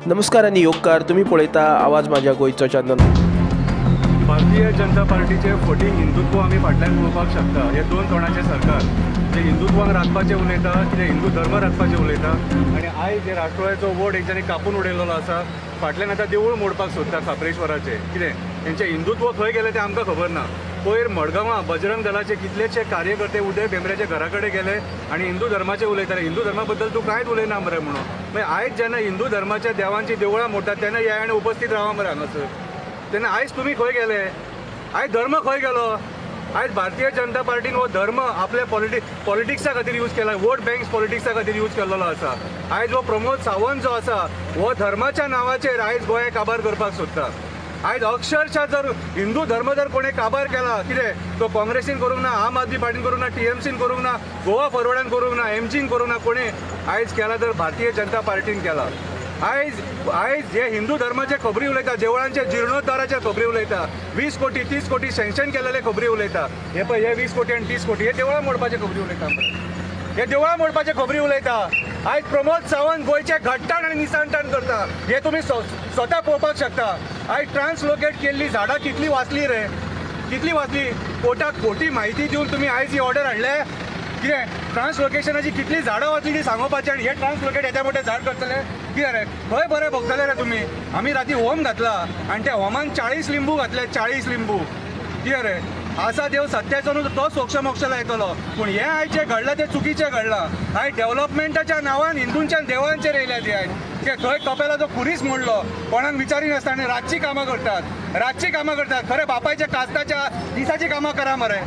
नमस्कार आनी येवकार. तुमी पळयता आवाज माझ्या गोंयचो चॅनल. भारतीय जनता पार्टीचे फटींग हिंदुत्व आमी फाटल्यान पळोवपाक शकता. हे दोन तोंडाचे सरकार जे हिंदुत्वाक राखपाचें उलयता, कितें हिंदू धर्म राखपाचें उलयता आनी आयज जे राष्ट्रवादाचो वड हेंच्यांनी कापून उडयलेलो आसा. फाटल्यान आतां देवूळ मोडपाक सोदता खाप्रेश्वराचें. कितें हेंचें हिंदुत्व खंय गेलें तें आमकां खबर ना. पयर मडगांवां बजरंग दलाचे कितलेशे कार्यकर्ते उदय भेंब्र्याच्या घरा कडेन गेले आनी हिंदू धर्माचे उलयताले. हिंदू धर्मा बद्दल तूं कांयच उलयना मरे म्हणून. मागीर आयज जेन्ना हिंदू धर्माच्या देवांची देवळां मोडटात तेन्ना ह्या आनी उपस्थीत रावा मरे हांगासर. तेन्ना आयज तुमी खंय गेले? आयज धर्म खंय गेलो? आयज भारतीय जनता पार्टीन हो धर्म आपल्या पॉलिटिक्सा खातीर यूज केला, वोट बँक्स पॉलिटिक्सा खातीर यूज केल्लो आसा. आयज हो प्रमोद सावंत जो आसा हो धर्माच्या नांवाचेर आयज गोंय काबार करपाक सोदता. आयज अक्षरशः जर हिंदू धर्म जर कोणें काबार केला कितें तो काँग्रेसीन करूंक ना, आम आदमी पार्टीन करूंक ना, टीएमसीन करूंक ना, गोवा फॉरवर्डान करूंक ना, एमजीन करूंक ना, कोणें आयज केला तर भारतीय जनता पार्टीन केला. आयज आयज हे हिंदू धर्माचे खबरी उलयता, देवळांचे जिर्णोद्धाराचे खबरी उलयता, 20 कोटी 30 कोटी सँक्शन केलेले खबरी उलयता. हे पळय हे 20 कोटी आनी 30 कोटी हे देवळां मोडपाचे खबरी उलयता, हे देवळां मोडपाचे खबरी उलयता. आयज प्रमोद सावंत गोंयचे घट्टाण आनी निसणटाण करता हे तुमी स्वता पळोवपाक शकता. आयज ट्रान्सलोकेट केल्ली झाडां कितली वाचली रे, कितली वाचली? कोटाक खोटी म्हायती दिवन तुमी आयज ही ऑर्डर हाडले. कितें ट्रान्सलोकेशनाची कितली झाडां वाचली ती सांगोवपाची आनी हे ट्रान्सलोकेट येद्या मोठें झाड करतले कितें रे? खंय बरें भोगतले रे तुमी? आमी राती होम घातला आनी त्या होमान 40 लिंबू घातले, 40 लिंबू. कितें रे? आसा देव सत्याचो न्हू तो सोक्ष मोक्ष लायतलो. पूण हें आयज जें घडलां तें चुकीचें घडलां. आयज डेव्हलपमेंटाच्या नांवान हिंदूंच्या देवळांचेर येयल्यात हे आयज. ते थंय कपेलाचो खुरीस मोडलो कोणाक विचारिनासतना आनी रातचीं कामां करतात, रातचीं कामां करतात. खरें बापायच्या कास्ताच्या दिसाचीं कामां करा मरे,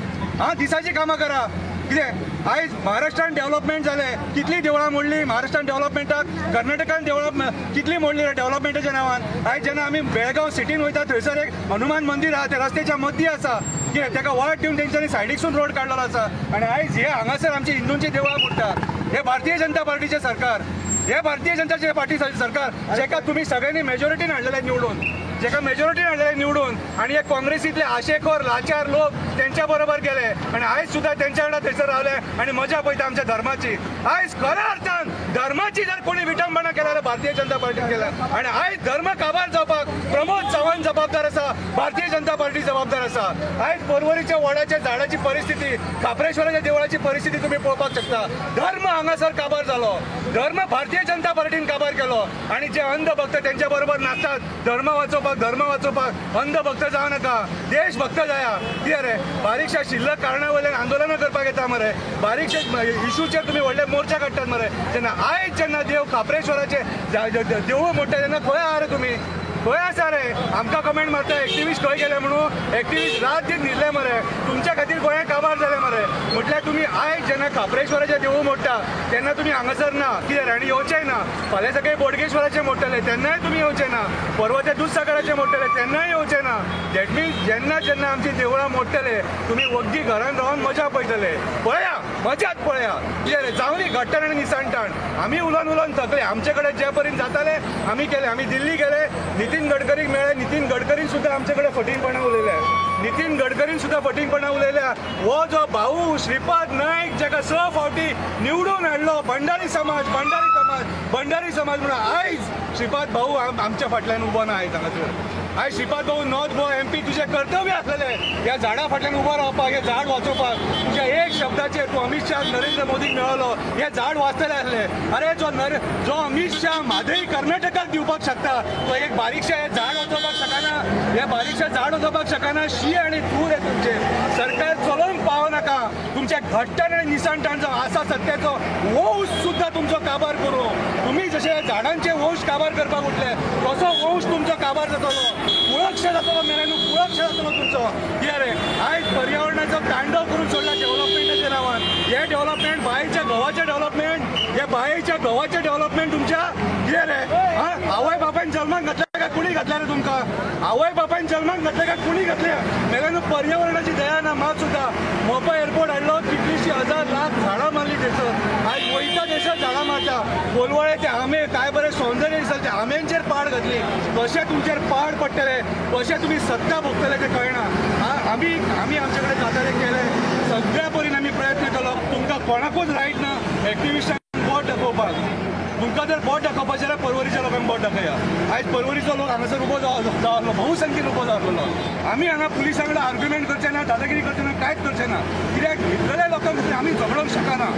आं दिसाचीं कामां करा. कितें आयज महाराष्ट्रान डेव्हलपमेंट जालें, कितलीं देवळां मोडलीं महाराष्ट्रान डेव्हलपमेंटाक, कर्नाटकान देवळां कितलीं मोडलीं रे डेव्हलपमेंटाच्या नांवान. आयज जेन्ना आमी बेळगांव सिटीन वयता थंयसर एक हनुमान मंदीर आहा, ते रस्त्याच्या मदीं आसा. कितें ताका वाट दिवन तेंच्यांनी सायडीकसून रोड काडलेलो आसा. आनी आयज हे हांगासर आमची हिंदूंची देवळां मोडटा. हे भारतीय जनता पार्टीचें सरकार, हे भारतीय जनता पार्टी सरकार जेका तुमी सगळ्यांनी मेजॉरिटीन हाडलेलें निवडून, जेका मेजॉरिटीन हाडलेलें निवडून, आनी हे काँग्रेसींतले आशेखोर लाचार लोक तेंच्या बरोबर गेले आनी आयज सुद्दां तेंच्या वांगडा थंयसर रावले आनी मजा पळयता आमच्या धर्माची. आयज खऱ्या अर्थान धर्माची जर कोणी विटंबना केल्या जाल्यार भारतीय जनता पार्टीन केल्या. आनी आयज धर्म काबार जावपाक प्रमोद सावंत जबाबदार आसा, भारतीय जनता पार्टी जबाबदार आसा. आयज पर्वरीच्या वडाच्या झाडाची परिस्थिती, खाप्रेश्वराच्या देवळाची परिस्थिती तुमी पळोवपाक शकता. धर्म हांगासर काबार जालो, धर्म भारतीय जनता पार्टीन काबार केलो. आनी जे अंधभक्त तेंच्या बरोबर नाचतात धर्म वाचोवपाक, धर्म वाचोवपाक अंधभक्त जावं नाका, देशभक्त जाया. कितें रे बारीकशा शिल्लक कारणा वयल्यान आंदोलनां करपाक येता मरे, बारीकशे इशूचेर तुमी व्हडले मोर्चा काडटात मरे. तेन्ना आयज जेन्ना देव खाप्रेश्वराचे देवूळ मोडटा तेन्ना खंय आहा रे तुमी? खंय आसा रे? आमकां कमेंट मारता एक्टिविस्ट खंय गेले म्हणून. एक्टिविस्ट रात दीस न्हिदले मरे, तुमच्या खातीर गोंयांत काबार जालें मरे. म्हटल्यार तुमी आयज जेन्ना खाप्रेश्वराचें देवूळ मोडटा तेन्ना तुमी हांगासर ना. कितें रे? आनी येवचेय ना. फाल्यां सकाळीं बोडगेश्वराचें मोडटले तेन्नाय तुमी येवचे ना, परवां ते दुधसागराचें मोडटले तेन्नाय येवचे ना. That means जेन्ना जेन्ना आमची देवळां मोडटले तुमी वग्गी घरान रावन मजा पळयतले. पळया, मजाच पळया. कितें रे? जावनी घट्टाण आनी निसणटाण. आमी उलोवन उलोवन थकले. आमचे कडेन जे परीन जाताले आमी केले. आमी दिल्ली गेले, नितीन गडकरीक मेळ्ळे, नितीन गडकरीन सुद्दां आमचे कडेन फटींगपणां उलयल्या, नितीन गडकरीन सुद्दां फटींगपणां उलयल्या. हो जो भाऊ श्रीपाद नायक जाका 6 फावटी निवडून हाडलो, भंडारी समाज, भंडारी समाज, भंडारी समाज म्हणून आयज श्रीपाद भाऊ आमच्या फाटल्यान उबो ना. आयज हांगासर आयज श्रीपाद भाऊ नॉर्थ गोवा एमपी तुजें कर्तव्य आसलेलें ह्या झाडा फाटल्यान उबो रावपाक, हें झाड वाचोवपाक. तुज्या एक शब्दाचेर तूं अमीत शाह नरेंद्र मोदीक मेळ्ळो, हें झाड वाचतलें आसलें. अरे जो अमीत शाह म्हादई कर्नाटकाक दिवपाक शकता तो एक बारीकशें हें झाड वाचोवपाक शकना, हें बारीकशें झाड वाचोवपाक शकना. शी आनी थूर हे तुमचें सरकार चलोवंक पावनाका. तुमच्या घट्टाण आनी निसणटाण जो आसा सत्याचो वंश सुद्दां तुमचो काबार करूं. तुमी जशे झाडांचे वंश काबार करपाक उठले तसो वंश तुमचो काबार जातलो, कुळक्ष जातलो मेल्यान, कुळक्ष जातलो तुमचो. कितें रे? आयज पर्यावरणाचो तांडव करून सोडला डेव्हलपमेंटाच्या नांवान. हे डेव्हलपमेंट बायच्या घोवाचें डेव्हलपमेंट, हे बायच्या घोवाचें डेव्हलपमेंट तुमच्या. कितें रे? आवय बापायन जल्माक घातल्या काय कुणी घातल्या रे तुमकां? आवय बापायन जल्माक घातल्या काय कुणी घातल्या? मेल्यान पर्यावरणाची दया ना मात सुद्दां. मोपा एअरपोर्ट हाडलो, कितलीशी हजार लाख झाडां मारली थंयसर. आयज वयता थंयसर झाडां मारता. कोलवाळे ते आंबे काय बरें सौंदर्य दिसता, त्या आंब्यांचेर पाड घातली. कशें तुमचेर पाड पडटले, कशें तुमी सत्ता भोगतले तें कळना. आमी आमी आमचे कडेन जाताले केले सगळ्या परीन आमी प्रयत्न केलो. तुमकां कोणाकूच रायट ना एक्टिविस्टांक बोट दाखोवपाक. तुमकां जर बोट दाखोवपाचें जाल्यार पर्वरीच्या लोकांक बोट दाखया. आयज पर्वरीचो लोक हांगासर उबो जावलो, बहुसंख्येन उबो जावलो. आमी हांगा पुलिसां कडेन आर्ग्युमेंट करचे ना, दादागिरी करचे ना, कांयच करचे ना. कित्याक न्हिदलेल्या लोकांक आमी झगडोंक शकना.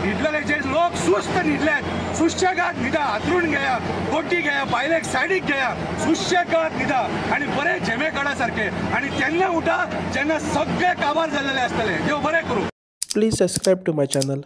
न्हिदलेले जे लोक सुस्त न्हिदल्यात, सुशेगाद न्हिदा, हातरूण घेया, गोटी घेया, बायलेक सायडीक घेया, सुशेगाद न्हिदा आनी बरे झेमे काडा सारके. आनी तेन्ना उठा जेन्ना सगळे काबार जाल्लेले आसतले. देव बरें करूं. Please subscribe to my channel.